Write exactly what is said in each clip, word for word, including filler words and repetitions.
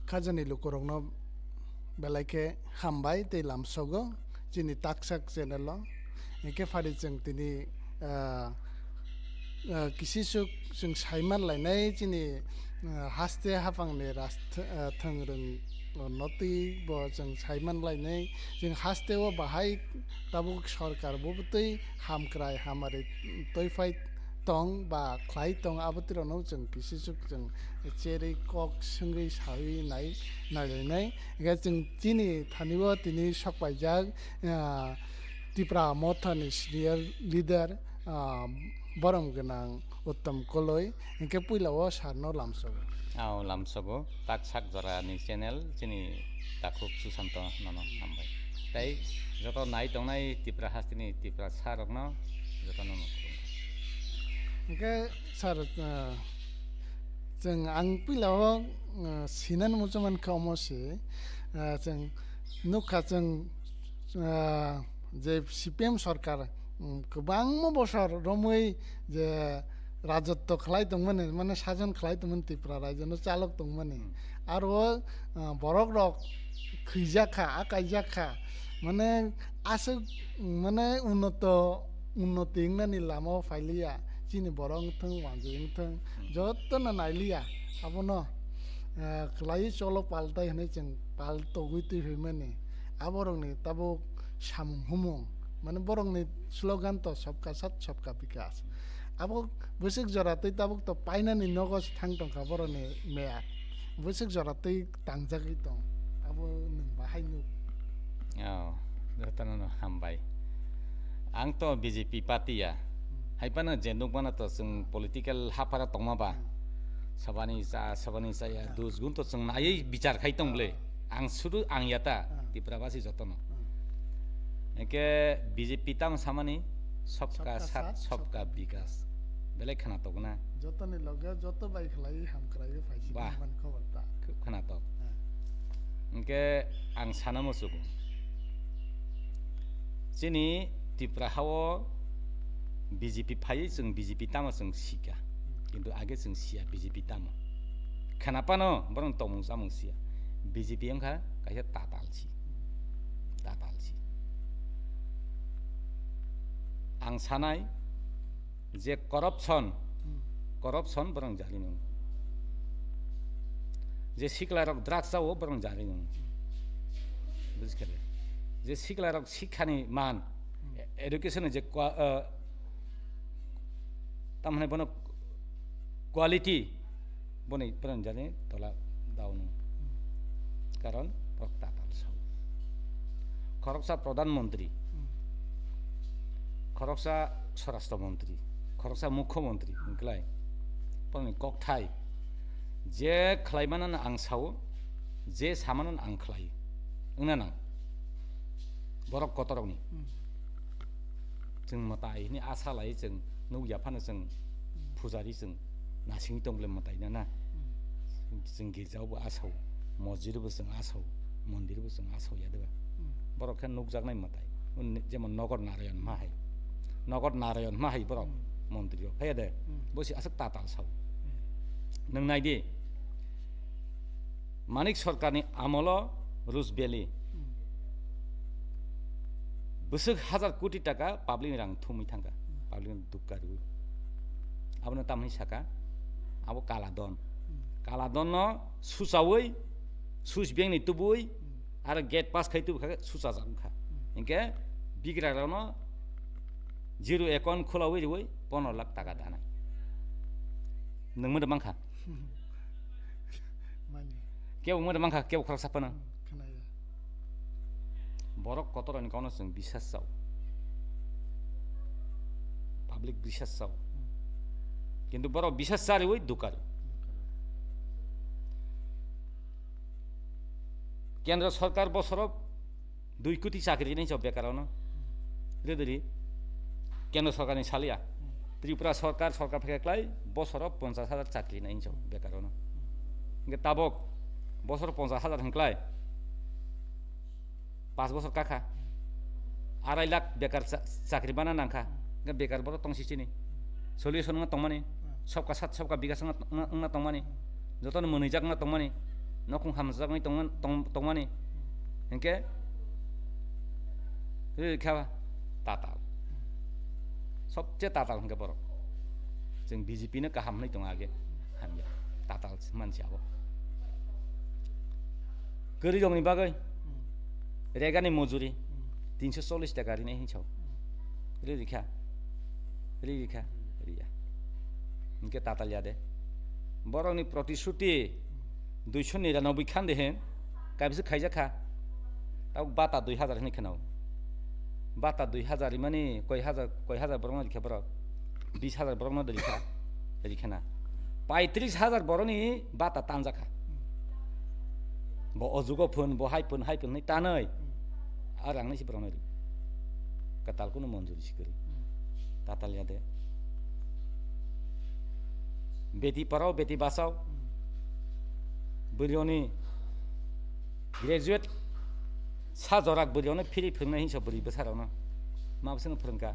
Khajani lukurokno belai khe hambai tei lamsogo chini taksak channel o. Hinkhe phari chwng tini, ah, ah, kisisuk chwng saiman lainai chini, ah, haste haphangni ras-, ah, thwngrwng no twi bo chwng saiman lainai. Chwng haste o bahai tabuk sorkar bo twi hamkrai hamari twiphai tong ba khlai tong, abo twi rokno chwng kisisuk chwng cherwi kok swngwi sawi nai, nailainai. Hinkhe chwng chini thani o tini sokpaijak, ah, Tipra Mothani senior leader, ah, borom gwnang Uttom Koloi. Hinkhe puila o sir no lamsogo. Ao, lamsogo. Tak sak jora ni channel chini takhuk Susanto nono hambai. Tei joto nai tongnai Tipra hasteni Tiprasa rokno jotono no khulumkha. Hinkhe sir, ah, chwng ang puila o, ah, sinani muchung mankha omo se, ah, chwng nukha chwng, ah, je C P M sorkar, um, kwbangma bosor romwi je rajotto khlai tongmani, mane sajon khlai tongmani Tripura rajyono chalok tongmani. Hmm. Aro, ah, borok rok khwijak kha, akaijak kha, mane aswk, mane unnoto, unnoti wngnani lama o phailiya, chini borok wngthung, wanjwi wngthung, Hmm. jotono nailiya, abono, ah, khlaiwi cholo paltai hwnwi chwng pal togwi twi phaimani. Aborokni tabuk samung humung, mane borokni slogan to sabka sath, sabka bikas. Abo bwswk jora twi tabuk to painani nogo se thang tongkha borokni meya. Bwswk jora twi tangjagwi tong. Abo nwng bahai nuk. Oh, jotono no hambai. Ang to B J P party ya. Hmm. Hai phano je nukmano to chwng political haphara tongma ba. Hmm. Sabani cha, sabani cha ya, Ah. dusgun to chwng naiwi bichar khai tong bwle. Ah. Ang sudu ang yata, Ah. Tripura basi jotono. Ah. Hingke B J P tamo samani, "Sabka Sabka sath, Sath, sabka Sabka bikas." Belai khwnatok na? Jotoni loge joto bai khlai hamkrai phaisi Bah. Khobor ta. Khwnatok. Ah. Hingke ang sana musugo. Chini Tripura hao B J P phaiwi chwng B J P tamo chwng sika. Hmm. Kintu age chwng siya B J P tamo. Khwnaphano borok tongmung chamung siya. B J P wngkha kaisa tatal si. Tatal si. Ang sanai je corruption, Hmm. corruption borok jari nung. Je sikla rok drugs chao borok jari nung. Bujikhade. Je sikla rok sikhani man, Hmm. education ni je qua-, eh, tamhane bono quality boni pran jani tola daunu. Hmm. Karon borok tatal sao. Khoroksa Pradhan Mantri, Hmm. khoroksa Swarashtra Mantri, khoroksa Mukho Mantri wngklai. Borokni kokthai je khlaimanano ang sao, je samanano ang khlai wngna nang. Borok kotorokni. Hmm. Chwng mwtai hwnwi asa lai chwng nukya phano chwng Hmm. pujari chwng nasingwi tong bole mwtai na na. Hmm. Chwng girjao bo asao, mosjid bo chwng asao, mondir bo chwng asao ya deba. Hmm. Borok khe nukjaknai mwtai. Un-, jemon Nogot Narayan ma hai. Nogot Narayan ma hai borok Hmm. montri rok phaya de. Hmm. Bo si aswk tatal sao. Hmm. Nwng nai di. Manik Sarkarni amolo Rose Valley Hmm. bwswk hazar koti taka public ni rang thumwi thangkha, Hmm. public ni dukka rwi. Abono tamni saka, abo kala don. Hmm. Kala don no suchawi, switch bank ni tubui, Hmm. aro gate pass khai tubui kha suchajak wngkha. Hmm. Hinkhe bigra rokno zero account khulawi rwi pondro lakh taka danai. Nwng mano mankha? Mani. Kebo mano mankha, kebo khoroksa phano. Hmm, khwnaya. Borok kotorni kokno chwng bisas chao. Public bisas chao. Hmm. Kintu borok bisas chariwi dukar. Dukar. Kendra sarkar bosoro dui koti chakri rinai chao bekar ono. Ri diri. Kendra sarkar ni salia. Hmm. Tripura sarkar, sarkar phai khlai bosoro ponchas hajar chakri rinai chao bekar ono. Hingke tabok bosoro ponchas hajar hingklai. Pas bosor kakha. Arai lakh bekar cha-, chakri bana nangkha. Hingke bekar borok tongsi chini. Solution wngna tongmani. Sabka sath, sabka bikas wngna, wngna, wngna tongmani. Jotono mwnwijak wngna tongmani. Nokhung hamjaknai tongma-, tong-, tongmani. Hinkhe rikha tatal. Sobse tatal hinkhe borok. Chwng B J P no kaham hwnwi tongo age. Hamya. Tatal mansi abo. Kwrwi rokni bagwi. Regani mojuri. Tinso chollish taka rinai hinwi sao. Ri rikha. Ri rikha. Riya. Hinkhe tatal ya de. Borokni protishuti duiso niranoboi khan de hin. Kaibisa khaijak kha. Tabuk bata dui hazar hinwi kheno. Bata dui hazar rimani koi hazar, koi hazar borokno rikha borok. Bis hazar borokno de rikha. Rikhana. Paitris hazar borokni bata tanjak kha. Bo o jugo phun, bo hai phun, hai phun hinwi tanwi. A rang nai se borokno ri. Katal kunu monjuri se kwrwi. Tatal ya de. Beti parao, beti bachao. Bwrwini graduate sa jorak bwrwino phiri phwrwngnai hinsa bwrwi bwsarokno. Ma bwsano phwrwngkha.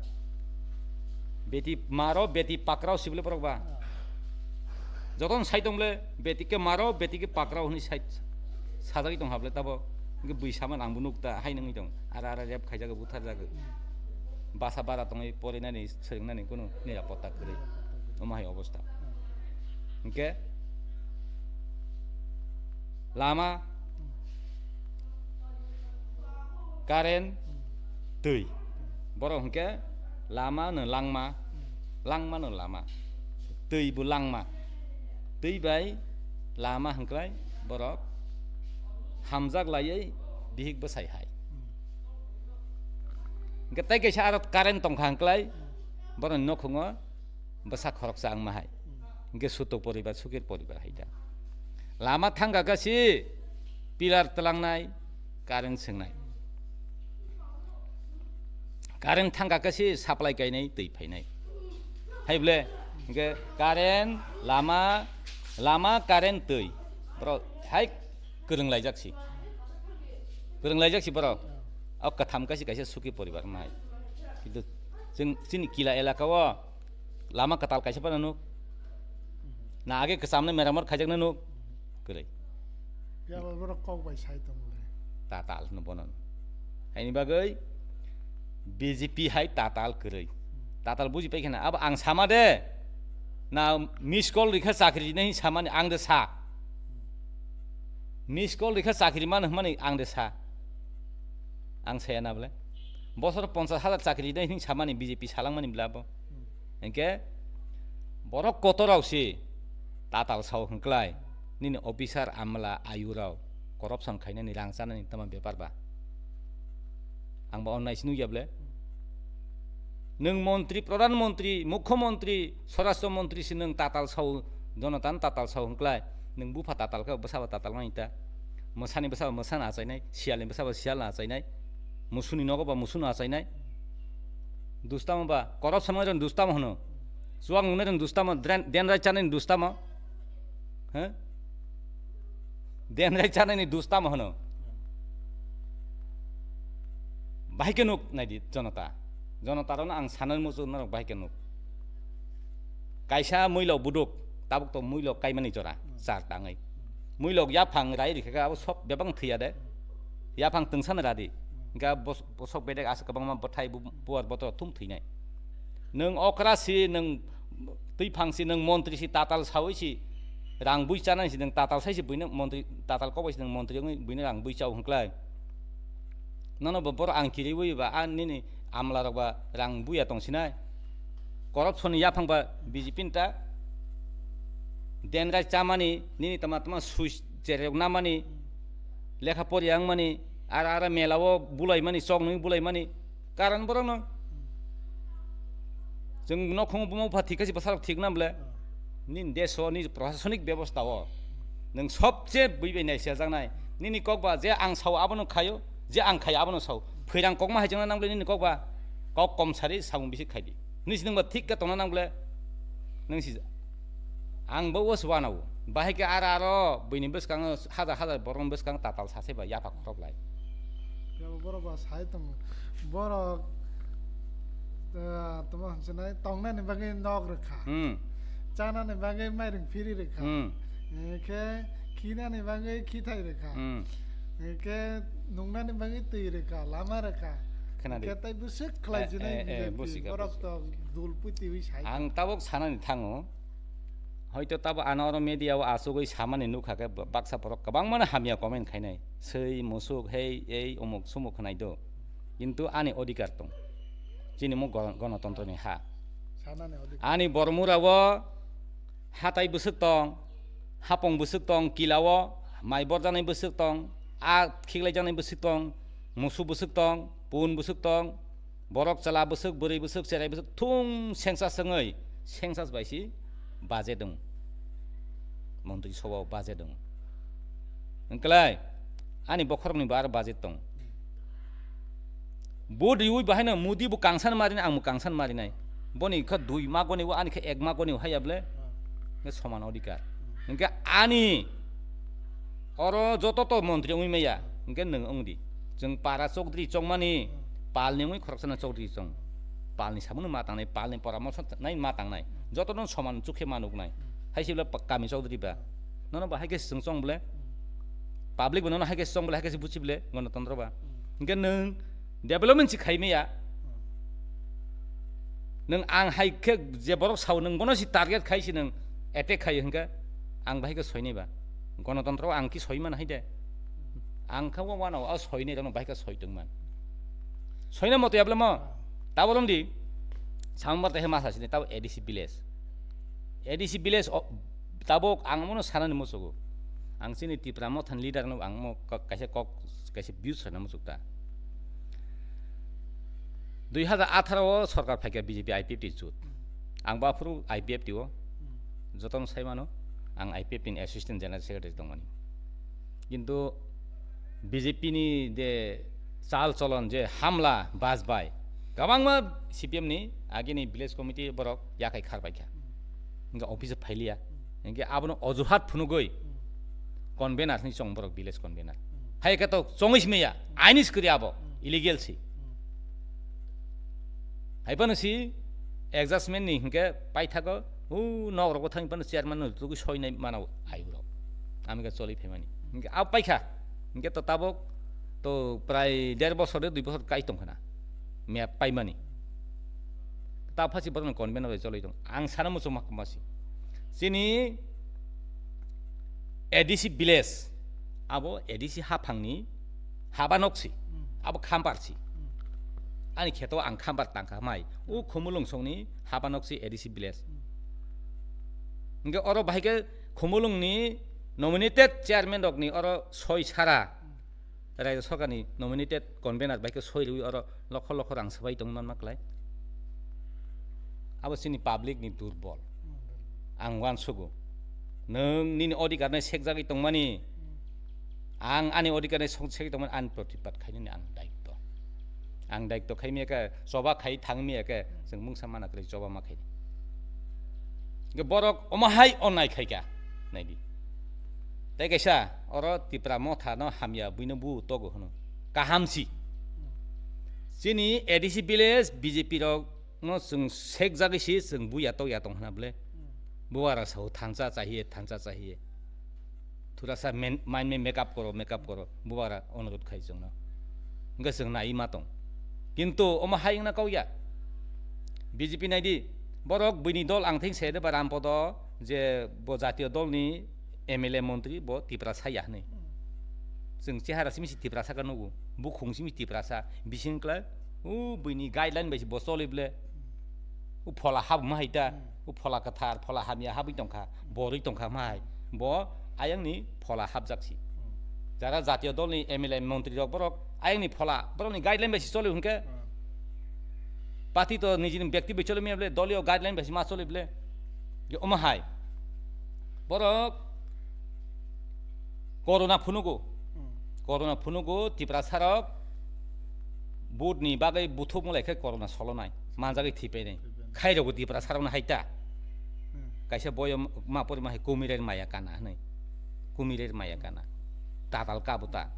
Beti maro, beti pakrao sibole borok ba. Jotono sai tong bole, beti ke maro, beti ke pakrao hwnwi sai sajagwi tong ha bole tabo. Hwnkhe bui sama nangbo nuk ta hai nangwi tong. Ara ara rep khaijagwi butharjagwi. Basa bara tongwi porinani, swrwngnani kunu nirapotta kwrwi. Omo hai obostha. Hwnkhe lama, current, twi. Borok hwnkhe lama no langma, langma no lama, twi bo langma. Twi bai lama hwnkhlai borok hamjak laiwi bihik bwsai hai. Hwnkhe tei kaisa aro current tongkha hwnkhlai borokni nokhungo bwsa khoroksa wngma hai. Hwnkhe sutuk poribar, sukir poribar hai ta. Lama thangkha khe si pillar twlangnai, current swngnai. Current thangkha khe si supply kainai, twi phainai. Hai bole, hwnkhe current, lama, lama, current, twi. Bro, hai kwrwng laijak si. Kwrwng laijak si borok. O kwtham kaisa kaisa suki poribar wngnai. Kintu chwng chini kila elaka o lama kwtal kaisa phano nuk. Na age kwchamno meramor khaijakno nuk. Kwrwi. Phiya ba borok kok bai sai tong le. Tatal hwno bono. Haini bagwi B J P hai tatal kwrwi. Tatal buji pai khana. Abo ang sama de. Na miss call rikha chakri nai samani ang de sa. Miss call rikha chakri man hwnmani ang de sa. Ang saya na bole. Bosor ponchas hazar chakri nai hwnwi samani B J P salangmani bla bo. Hwnkhe borok kotorok si tatal sao hwnkhlai. Nini officer amla ayurok corruption khainani rang chanani tamo bepar ba. Ang ba onnai si nukya bole. Nwng montri, pradhan montri, mukhyamantri, swarashtra montri se nwng tatal sao, jonatan tatal sao hwnkhlai. Nwng bupha tatal khe bwsaba tatal mani ta. Mwsani bwsaba mwsano achainai, siyalni bwsaba siyalno achainai. Musuni nogo ba musuno achainai. Dustamo ba, corruption nai rok dustamo hwno. Chuwak nungnai rok dustamo, dren-, denrai chanai dustamo. He? Denrai chanai ni dustamo hwno. Bahai khe nuk naidi jonota. Jonota rokno ang sanani muchung norok bahai khe nuk. Kaisa muilok buduk, tabuk to muilok kaimani jora, char tangwi. Muilok yaphang rai rikha khe abo sok bebak thwiya de. Yaphang twngsano radi. Hwnkhe bos-, bosok bedek aswk kwbangma bwthai bu-, buar botor thum thwinai. Nwng okra si, nwng twiphang si, nwng montri si, tatal sawi si, rang bui chanai si, nwng tatal sai si buino montri, tatal kok bai si nwng montri wngwi buino rang bui chao hwnkhlai. Nono bo borok ang kiriwi ba, a nini amla rok ba rang buya tong sinai. Corruption ni yaphang ba B J P ni ta. Denrai chamani, nini tama tama sui cherok namani, lekha pori wngmani, ara ara mela o bulaimani, chok nwi bulaimani. Karon borok no. Chwng nokhung buma bupha thik khe si bwsarok thik na bole. Nini desh o, nini prashasonik bebosta o. Nwng sobse bui bai nai siya jaknai. Nini kok ba je ang sao abono khaio, je ang khaio abono sao. Phwirang kokma hai chwngna nang bole nini kok ba. Kok kom sari samung bisi khai di. Nini si nwng ba thik khe tongna nang bole. Nwng si ang bo was wanao. Bahai khe aro aro buini bwskango hajar hajar borokni bwskango tatal sase ba yapha khorok lai. Phiya bo borok ba sai tongo. Borok, eh, tamo hwnsinai tongnani bagwi nok rwkha. Hmm. Chanani bagwi mairing phiri rwkha. Hmm. Hwnkhe Khinani bagwi khithai rwkha. Hmm. Hwnkhe nungnani bagwi twi rwkha, lama rwkha. Khwnadi. Hwnkhe tai bwswk khlai Eh, jinai eh, eh, B J P, busika, borok busika. To dul putiwi sai. Ang tabuk sanani thango. Hoito tabo ano oro media o achugwi samani nukha khe ba-, baksa borok kwbangmano hamya comment khainai. Swi, musuk, hei, ei, umuk, sumuk khnai do. Kintu ani odhikar tong. Chini mo gon-, gonotontro ni ha. Sanani odhikar. Ani Bormura o hatai bwswk tong, hapong bwswk tong, kila o mai borjaknai bwswk tong, a khiklaijaknai bwswk tong, musu bwswk tong, pun bwswk tong, borok chwla bwswk, bwrwi bwswk, cherai bwswk thung census wngwi, census bai si budget wng. Montri Sabha o budget wng. Wngklai, ani bokhorokni bo aro budget tong. Vote riwi bahaino Modi bo kangsan marinai, ang bo kangsan marinai. Boni kha dui ma goni o, ani kha ek ma goni o, haiya bole. Nge soman odhikar. Hwnkhe ani oro joto to montri wngwi maya, hwnkhe nwng wngdi. Chwng para chokdri chongmani, palni wngwi khoroksano chokdri chong. Palni sabuno ma tangnai, palni poramorso nai ma tangnai. Jotono soman chukhe ma nuknai. Hai se bole pa-, kami chokdri ba. Nono ba hai khe se chwng chong bole. Public bo nono hai khe se chong bole, hai khe se buchi bole, gonotontro ba. Hwnkhe nwng development si khai maya. Nwng ang hai khe je borok sao, nwng bono si target khai si nwng attack khai hwnkhe ang bahai khe soinai ba. Gonotontro ang ki soi man hai de. Ang kha o wanao a soinai rokno bahai khe soi tong man. Soina moto yable mo. Tabo romdi. Sambar te he masa sini tabo A D C village. A D C village o, tabuk ang mono sanani musugo. Ang chini Tipra Mothani leader no ang mo kok-, kaisa kok, kaisa views sana musuk ta. Dui hajar atharo o sorkar phaikha B J P I P F T jut. Ang bo aphuru I P F T o. Jotono sai mano, ang I P F T ni assistant general secretary tongmani. Kintu B J P ni je chal cholon, je hamla bajbai, kwbangma C P M ni agini village committee borok yakhai kharbaikha. Hingke office o phailiya. Hingke abono ojuhat phunugui convener hinwi chong borok village convener. Hai khe to chongwi simiya, aini swkri abo, illegal si. Hai phano si adjustment ni hingke paithago, u nok rogo thang phano chairman no tugui soinai mano ayuk rok. Ami khe choli phaimani. Hingke abo paikha. Hingke to tabuk to prai der bosor de dui bosor kai tongkhana. Map paimani. Ta phasi borokno convener bai choloi tong. Ang sana muchung ma kumasi. Chini A D C village, abo A D C haphangni haba noksi, hmm, abo khamparsi. Hmm. Ani kheto ang khampar tangkha mai. U Khumulwng songni haba noksi A D C village. Hmm. Hingke oro bahai khe Khumulwngni nominated chairman rokni oro soi sara. Hmm. Raijyo sorkarni nominated convener bai khe soi rwi oro lokho lokho rang swbai tongwi manma klai. Abo chini public ni durbol. Ang uansugo. Nwng nini odhikar nai sekjagwi tongmani, ang ani odhikar nai sok-, sekjagwi tongmani, ani protibad khainani ang daityo. Ang daityo khaimaya khe, choba khai thangmaya khe, chwng mungsa mana kwrwi choba ma khaini. Hingke borok omo hai onnai khaika, naidi. Tei kaisa, oro Tipra Motha no hamya buino bu togo hwno. Kaham si. Chini A D C village B J P rok no chwng sekjagwi si chwng buya tokya tong hwna bwle. Buara sao thansa chahiye, thansa chahiye. Thura sa men-, mind me make up koro, make up koro. Buara onurot khai chwngno. Hingke chwng nai ma tong. Kintu omo hai wngna kok ya. B J P naidi, borok buini dol ang thing se de ba Rampodo je bo jatiyo dol ni M L A montri bo Tiprasa ya hwnwi. Chwng chehara simi si Tiprasa ka nugo, bukhung simi Tiprasa, bising kla, u buini guideline bai si bo choli ble. U phola hab ma hai ta, hmm, u phola kwthar, phola hamya habwi tongkha, borwi tongkha ma hai. Bo ayangni phola habjak si. Hmm. Jara jatiyo dolni M L A montri rok borok ayangni phola, borokni guideline bai si choli hwnkhe. Hmm. Party to nijini byakti bai choli maya ble, doliyo guideline bai si ma choli ble. Ye omo hai. Borok Corona phunugo. Hmm. Corona phunugo, Tiprasa rok vote ni bagwi buthuk mulai khe corona solonai. Manjagwi thwipainai. Thwipainai. Khai rogo Tiprasa rokno hai ta. Hmm. Kaisa boyo ma pori ma hai kumirer maya kana hwnwi. Kumirer maya kana. Tatal kabuta.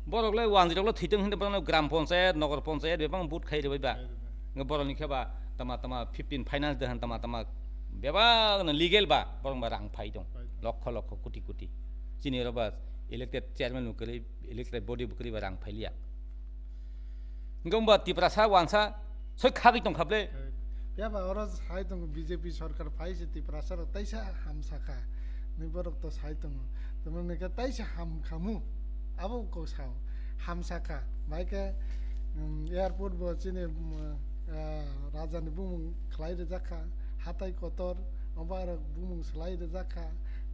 Borok le wanjwi rok le thwitwng hwnwi bono gram panchayat, nogor panchayat bebak vote khai rwbai ba. Khai rwbai. Borok ni khe ba tama tama fifteen finance de han tama tama bebak no legal ba borok ba rang phai tong. Phai tong. Lokho lokho, koti koti. Chini oro ba elected chairman bo kwrwi, elected body bo kwrwi ba rang phailiya. Hwnkhe wngba Tiprasa wansa soi khagwi tongkha ble. Phiya ba oro sai tongo B J P sarkar phai se Tiprasa rok taisa hamsakha. Ni borok to sai tongo. Tamo ni khe taisa hamkhamu. Abo kok sao. Hamsakha. Bai khe, um, airport bo chini, um, ah, raja ni bumung khlai rijak kha. Hatai kotor, obo aro bumung slai rijak kha.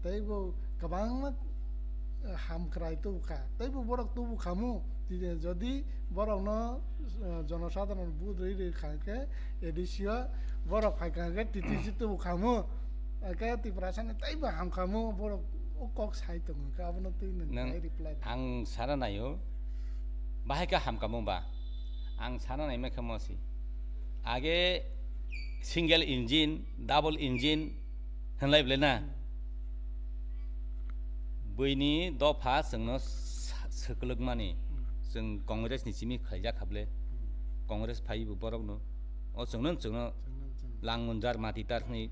Tei bo kwbangma, eh, hamkrai tubu kha. Tei bo borok tubu khamu. Tini jodi borokno, eh, jonosadharon vote rwi rwi kha khe, A D C o borok phai kha khe T T C tubu khamu. Khe Tiprasa ni tei bo ham khamu, borok o kok sai tongo khe abono twi nwng Nang tei reply. Ang sana naio, bahai khe ham khamu ba? Ang sana naima khe mo si. Age single engine, double engine hwnlai ble na? Hmm. Buini dopha chwngno sa-, swkwlwkmani, Hmm. chwng Congress ni simi khlaijak kha ble. Hmm. Congress phai bo borokno. O chwngno, chwngno Chwngno, chwngno. Langmunjar mati tar hwnwi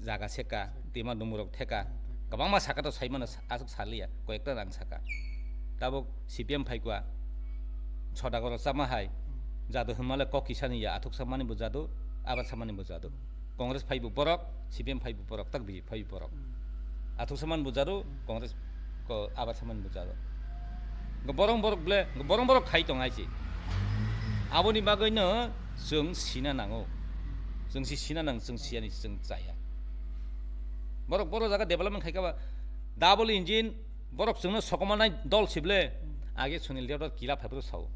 jaga seka, Seka. Tima dumurok theka. Hmm, theka. Kwbangma saka to saimano sa-, aswk saliya, koyekta rang saka. Tabuk C P M phaikwa, Sodagoro chama hai, Hmm. jadu hwnmale kok kisani ya, athuk samani bo jadu, abar samani bo jadu. Hmm. Congress phaibo borok, C P M phaibo borok, tak B J P phaibo borok. Hmm. Athuk saman bo jadu, Hmm. Congress ko abar saman bo jadu. Go borong borok ble, go borong borok khai tong hai si. Aboni bagwi no chwng sina nango. Chwng si sina nang, chwng siyani chwng chaya. Borok, borok jaga development khai kha ba double engine, borok chwngno sokomanai dol sible. Hmm. Age Sunil Debbarma kila phaiphuru sao.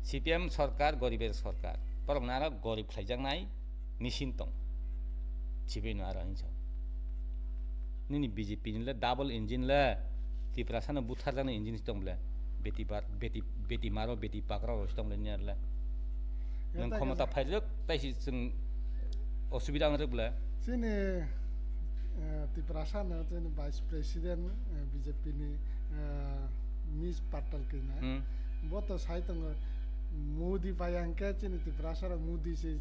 C P M sarkar, goriber sarkar. Borok nara gorib khlaijaknai machine tong. Sibino aro hinsa. Nini B J P ni le double engine le, Tiprasa no butharjaknai engine si tong ble. Beti bar, beti, beti maro, beti pakra ro si tong le niyar le. Nwng Yata khomota gana. Phaijak, tai si chwng osubida ang rwk ble. Chini, eh, Tiprasa no chini Vice President, eh, B J P ni, eh, Miss Patal Kanya. Hmm. Bo to sai tongo, Modi bai ang khe chini Tiprasa rok Modi se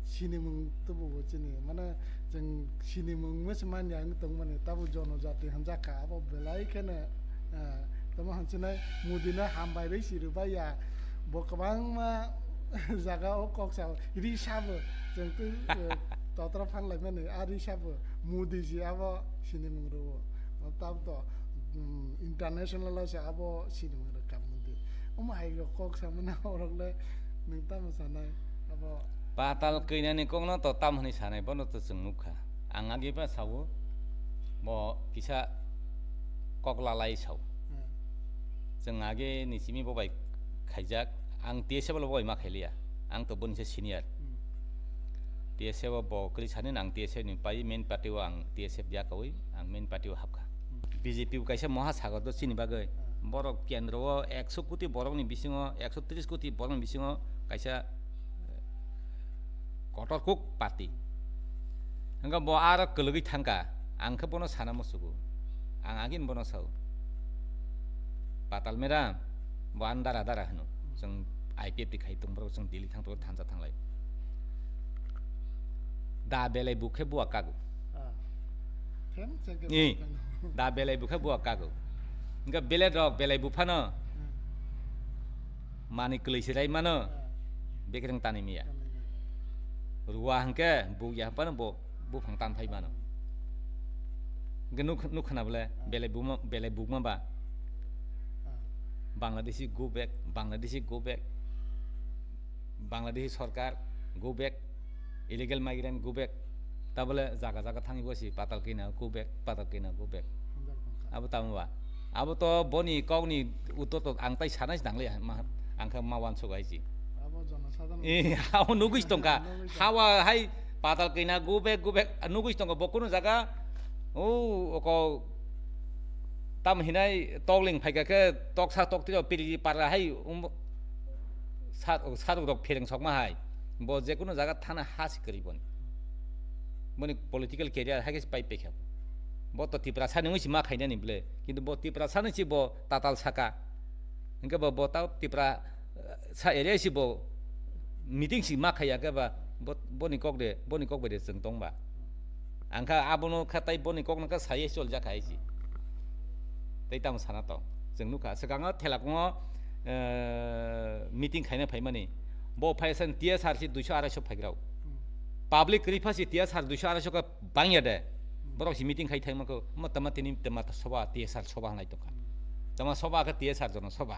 sinimung tubugo chini. Mane chwng sinimung mese manya ang tongmani, tabo jonojati hamjak kha, abo belai kheno, eh, tamo hansinai Modi no hambai rwi si rwbai ya. Bo kwbangma jaga o kok sao, ri sabo, chwng twi, eh, totra phan lai mani, a ri sabo, Modi si abo sinimung rwo. Tabo to, mm, international o se abo sinimung rwkha Modi. Omo hai rok kok samani orok le nwng tamo sanai abo. Patal Kanya ni kok no to tam hwnwi sanai, bono to chwng nukha. Ang agi ba sao, bo kisa kok lalai sao. Hmm. Chwng age ni simi bo bai khaijak, ang T S F lo bo bai ma khailiya. Ang to boni se senior. Hmm. T S F o bo kwrwi sani ang T S F ni pai main party o ang T S F ya kawi, ang main party o hapkha. Hmm. B J P bo kaisa moha sagor do chini bagwi. Hmm. Borok kendro o ekso koti borok ni bisingo, ekso tris koti borok ni bisingo kaisa kotor kuk party. Hwnkhe bo aro kwlwgwi thangkha, ang khe bono sana musugo. Ang agini bono sao. Patal Madam, bo ang dara dara hwno. Chwng I P F T khai tong borok, chwng Delhi thang tongo, thansa thanglai. Da belai bukhe buwa kago. Ah. Them chengke Ni, buwa kago. Da belai bukhe buwa kago. Hwnkhe belai rok belai buphano. Hmm. Mani kwlwi se rai mano, Ah. Bekreng tani miya. Tani miya. Ruwa hwnkhe buk ya phano bo buphang tan phai mano. Hwnkhe nuk, nuk khna bole, Ah. Belai buma, belai bukma ba. Ah. Bangladeshi go back, Bangladeshi go back. Bangladeshi sarkar go back. Illegal migrant go back. Tabole jaga jaga thangwi bo si Patal Kanya go back, Patal Kanya go back. Hamjak tongkha. Abo tamo ba? Abo to boni kokni uttor to ang tai sanai nangli ma, ang khe ma wansuk hai si. Abo jonosadharon. Eh, abo nugwi tongkha. Nugwi tongkha. Hawa hai Patal Kanya go back, go back, nugwi tongkha. Bo kunu jaga, o, oko tam hinai tokling phaikha khe toksa toktwi rok piri para hai, um, sar, saruk rok phereng sokma hai. Bo je kunu jaga thana ha si kwrwi boni. Boni political career hai khe se pai paikha. Bo to Tiprasa ni wngwi si ma khainani ble. Kintu bo Tiprasa ni si bo tatal saka. Hwnkhe bo, bo ta Tipra, eh, sa area si bo meeting si ma khaiya khe ba bo, boni kok de, boni kok bai de chwng tong ba. Ang kha abono kha tai boni kokno kha sai chol jak hai si. Tei tamo sana tong. Chwng nukha swkango thela kongo, eh, meeting khaina phaimani. Bo phaisa T S R si duiso arai so phaigrao. Hmm. Public kwrwi pha si T S R duiso arai so kha bangya de. Hmm. Borok si meeting khai thangma kho, ma tama tini tama soba T S R soba hanai tongkha. Hmm. Tama soba kha T S R jono soba.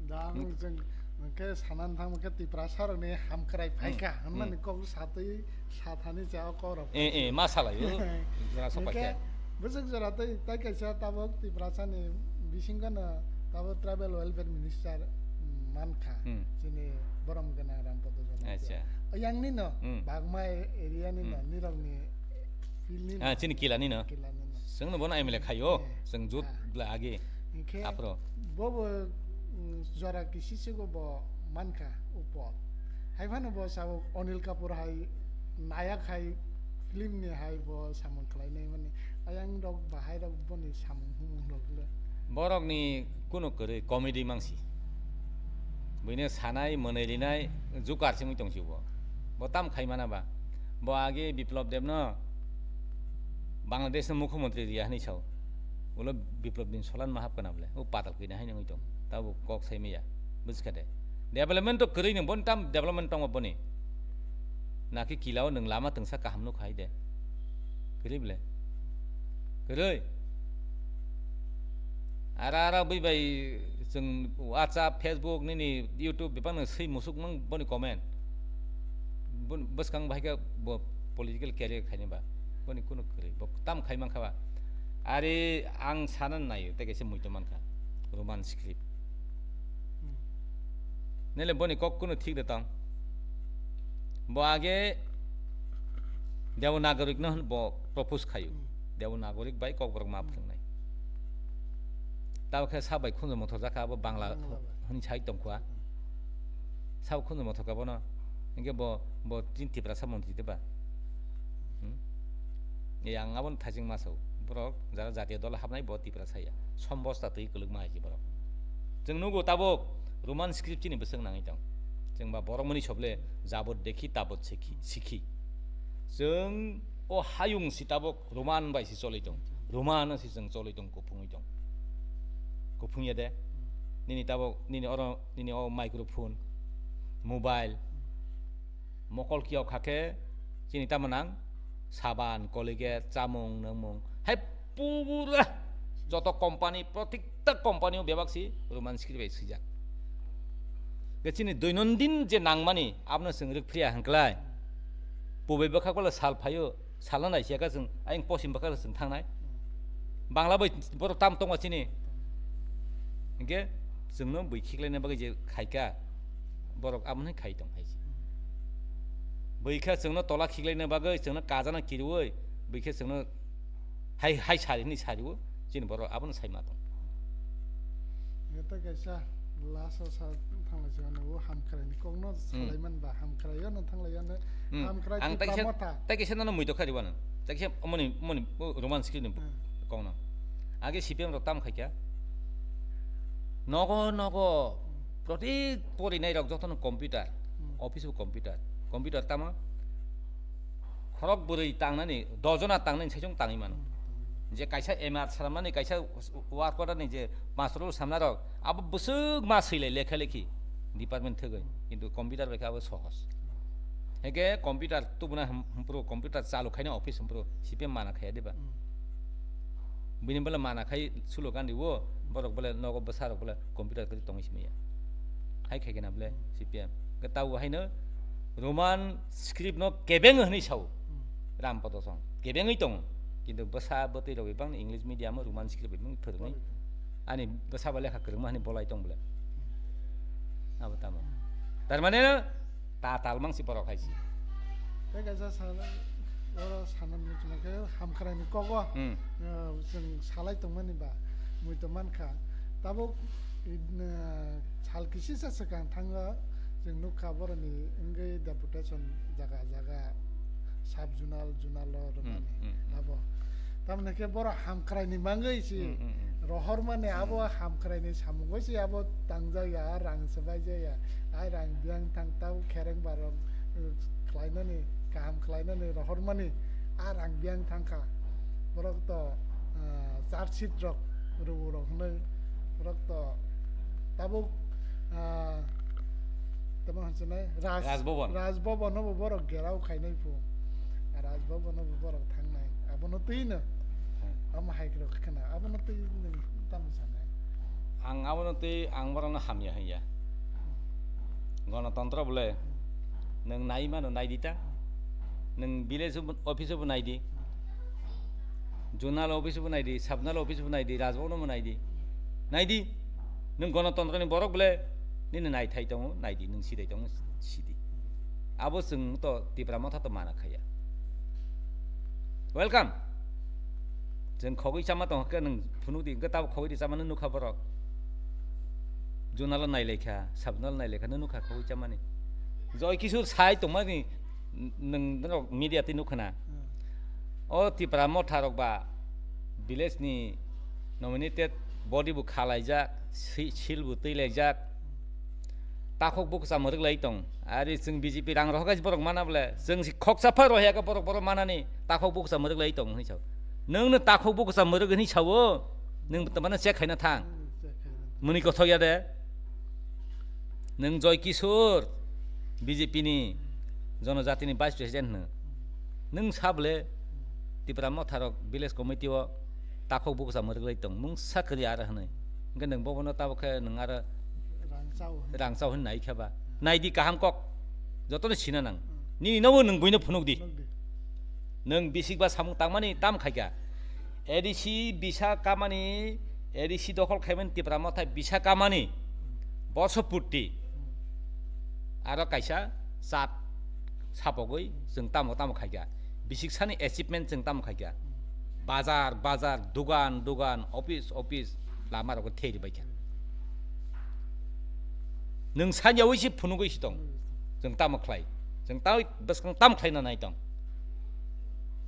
Da ang Hmm. jeng, hwnkhe sanan thangma khe Tiprasa rokni hamkrai Hmm. phaikha, Hmm. hwnmani kok satwi sathani cha o kok rok. Eh, eh, ma salaio. Jora sok Hwnkhe paikha. Bwswk jora tei, tei kaisa tabuk Tiprasani bisingono tabuk tribal welfare minister mankha. Hmm. Chini borom gwnang Rampada Jamatia. Acha. Yangnino, Hmm. Bagma area nino, Hmm. nirokni field nino. Ah, chini kila nino. Kila nino. Chwngno bono M L A khaio, Eh, chwng jut ah. bla agi. Hwnkhe Aphro. Bobo, mm, jora kisisigo bo mankha upo. Hai phano bo sabo Anil Kapoor hai nayak hai film ni hai bo samung khlainai mani. Ayang rok bahai rok boni samung humung rok le. Borokni kuno kwrwi comedy mangsi. Buino sanai, mwnwi rinai, jukar simi tongsi bo. Bo tam khai mana ba? Bo age Biplab Deb no Bangladesh no mukhyamantri riya hwnwi sao. Ulo Biplab Deb ni solan ma hap kana bole. O patal kina hai nangwi tong. Tabo kok sai maya. Bujkha de. Development to kwrwi nang bon tam development tong boni. Naki kilao nang lama tengsa kaham nuk hai de. Kwrwi bole. Kwrwi. Ara ara bui bai chwng WhatsApp, Facebook, nini YouTube bebak no swi musuk mang boni comment. Bun-, bwskang bahai khe bo political career khaini ba. Boni kunu kwrwi. Bo tam khai mankha ba. Ari ang sana naio, tei kaisa muitu mankha. Roman script. Hmm. Nele boni kok kunu thik de tong. Bo age Devanagari no bo propose khaio. Hmm. Devanagari bai kokborok ma Hmm. phwrwngnai. Tabo khe sa bai khunju mothor jakha abo Bangla Bangla bai. Hwnwi sai tongkha. Hmm. Sa khunju mothor kha bono. Hwnkhe bo, bo chini Tiprasa montri de ba? Hmm? Yang aboni thajing masao. Borok jara jatiya dolo habnai bo Tiprasa ya. Sombosta twi kwlwkma hai se borok. Chwng nugo tabuk Roman script chini bwswk nangwi tong. Chwng ba borok mani soble jabot dekhi tabot sekhi, sikhi. Chwng o hayung si tabuk Roman bai si choli tong. Roman si chwng choli tong, kuphungwi tong. Kuphung ya de. Nini tabuk, nini oro, nini o microphone, mobile, mokol kiyok hakhe chini tamo nang saban, Colgate, chamung, nwngmung. Hai pura joto company, protikta company o bebak si Roman script bai swijak. Ge chini doinondin je nangmani, abono chwng rwkphriya hwnklai. Pobai bwkhak bole sal phaio, salno naisiyakha chwng, ayang posim bwkhak chwng thangnai. Bangla bai borok tam tongo chini. Hwnkhe chwngno bui khiklaina bagwi je khaikha, borok abono khai tong hai se. Bui khe chwngno tola khiklaina bagwi, chwngno kajana kiriui, bui khe chwngno hai, hai sari hwnwi sariui, chini borok abono sai ma tong. Ita kaisa last o sa thanglaisi ano o hamkraini kokno Hmm. salaiman ba hamkraio no thanglaiyano Hmm. hamkrai Ang Tipra taisa, Motha. Taisa nono muitok khari wano. Taisa omoni, omoni, o Roman script ni Hmm. kokno. Age C P M rok tam khaikha. Nogo, nogo, Hmm. protik porinai rok jotono computer. Hmm. Office o computer. Computer tamo khorok bwrwi tangnani, dojona tangnani saichung tangwi mano. Hmm. Je kaisa M R salamani, kaisa work order ni je master rok samna rok, abo bwswk ma swilai lekha lekhi department thwgwi, kintu computer bai khe abo sohos. Heke computer tubuna hum-, humpru computer chalu khaina office humpru C P M mana khaya diba? Hmm. Bini bole mana khai sulo gandhi o, borok bole nogo bwsa rok bole computer kwrwi tongwi simi ya. Hai khai khe na bole C P M. Ke tabo haino Roman script no kebeng hwnwi sao. Hmm. Ram Podo song. Kebengwi tongo. Kintu bwsa bwtwi rok bang English medium o Roman script bai phwrwngwi. Ani bwsa ba lekha kwrwngma hwnwi bolai tong bole. Hmm. Abo tamo. Tar mane tatal mangsi borok hai si. Tei kaisa sana, oro sana muchungma khe hamkraini kogo, Hmm. eh, chwng salai tongmani ba, muitu mankha. Tabuk, eh, sal kisisa swkang thango, chwng nukha boroni wngwi deputation jaga jaga sub zonal, zonal o Hmm, rwmani hmm, hmm. abo. Tamoni khe borok hamkraini mangwi si Hmm, hmm, hmm. rohormani abo Hmm. hamkraini samungo si abo tangjak ya, rang swbaijak ya. Ai rang biyang thang tabuk khereng barok, eh, khlainani, kaham khlainani rohormani. A rang biyang thangkha. Borok to, ah, charge sheet rok rw rok hwnwi. Borok to tabuk, ah, tamo hwnsinai Raj, Raj Bhavan. Raj Bhavan no bo borok gerao khainai phu. Raj Bhavan no bo borok thangnai. Abono twi no. Hmm. Amo hai rok khna. Abono twi nwng tamo sanai. Ang abono twi ang borokno hamya hwnya. Gonotontro bole nwng nai mano nai di ta. Nwng village office bo nai di. Zonal office bo nai di, sub zonal office bo nai di, Rajbhavan bo nai di. Nai di. Nwng gonotontro ni borok bole nini naithai tongo, nai di, nwng sidai tongo, sidi. Abo chwng to Tipra Motha to mana khaya. Welcome. Chwng khogwi chama tong khe nwng phunuk di, hwnkhe tabuk khogwi di chama nw nukha borok. Zonal o nai lai kha, sub zonal nai lai kha, nw nukha khogwi chamani. Joy Kishore sai tongmani nwng, nwng media twi nukha na. Hmm. O Tipra Motha rok ba village ni nominated body bo khalaijak, si-, seal bo twilaijak. Takhuk bukcha mwrwk lai tong. Ari chwng B J P rang rohor khe borok mana bole. Chwng si khoksa phai rohya khe borok, borok manani takhuk bukcha mwrwk lai tong hwnwi sao. Nwng no takhuk bukcha mwrwk hwnwi sao. Nwng tamano check khaina thang. Muni kothok ya de. Nwng Joy Kishore, B J P ni, jonojati ni vice president hwno. Nwng sa bole Tipra Motha rok village committee o takhuk bukcha mwrwk lai tong, mungsa kwrwi aro hwnwi. Hwnkhe nwng bobono tabuk khe nwng aro rang chao hwnwi. Rang chao hwnwi nai khe ba. Nai di kaham kok. Jotono sina nang. Hmm. Nini nobo nwng buino phunuk di. Phunuk di. Nwng bisik ba samung tangmani tam khaikha. A D C bisa kamani, A D C dokhol khaimani Tipra Motha bisa kamani. Boso putti. Hmm. Aro kaisa chat sapogwi chwng tamo tamo khaikha. Bisik sani achievement chwng tamo khaikha. Hmm. Bazar, bazar, dugan, dugan, office, office, lama rogo theri baikha. Nwng sanya wi si phunugwi si tong. Chwng tamo khlai. Chwng tamo bwskang tamo khlaina nai tong.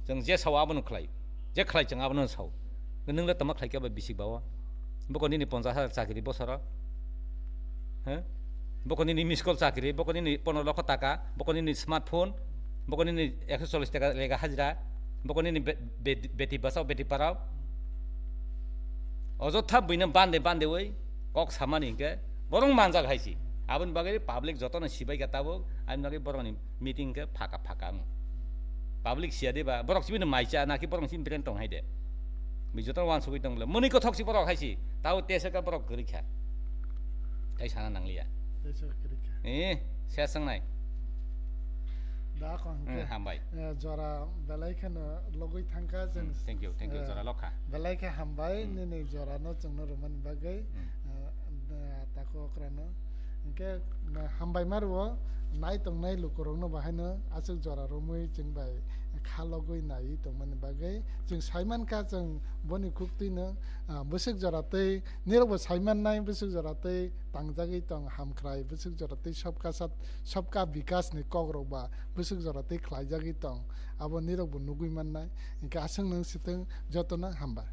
Chwng je sao abono khlai. Je khlai chwng abono sao. Nwng le tamo khlai khe ba bisik bawo. Boko nini ponchash hajar chakri bosoro. He? Boko nini miss call chakri, boko nini pondro lokho taka, boko nini smartphone, boko nini ekso chollish taka lega hajra, boko nini be-, be-, beti bachao, beti parao. Ojotha buino bande bande oi kok samani hinkhe borong manjak hai si. Aboni bagwi public jotono sibai kha tabuk, aboni bagwi borokni meeting khe phaka phaka wng. Public siya de ba, borok sibini mai cha naki borok sibini brain tong hai de. Bi jotono wansugwi tong bole. Muni kothok si borok hai si. Tabo tesa ka borok kwrwi kha. Tai sana nangliya. Tesa kwrwi kha. Eh, se sangnai. Da kon Hmm, ke. Hambai. Eh, jora belai kheno logwi thangkha Hmm, chwng. Thank you, thank you, Eh, jora lokha. Belai khe hambai Hmm. nini jora no chwngno rwmani bagwi. Hmm. Eh, eh, tako okrano. Hinkhe, eh, hambai ma rwo, nai tongnai lukurokno bahaino aswk jora romwi chwng bai kha logwi naiwi tongmani bagwi. Chwng sai mankha, chwng boni khuktwino, ah, bwswk jora tei nirokbo sai mannai, bwswk jora tei tangjagwi tong, hamkrai, bwswk jora tei sabka sat, sabka bikas ni kokrok ba bwswk jora tei khlaijagwi tong, abo nirokbo nugwi mannai. Hinkhe aswk nwng swtwng jotono hambai.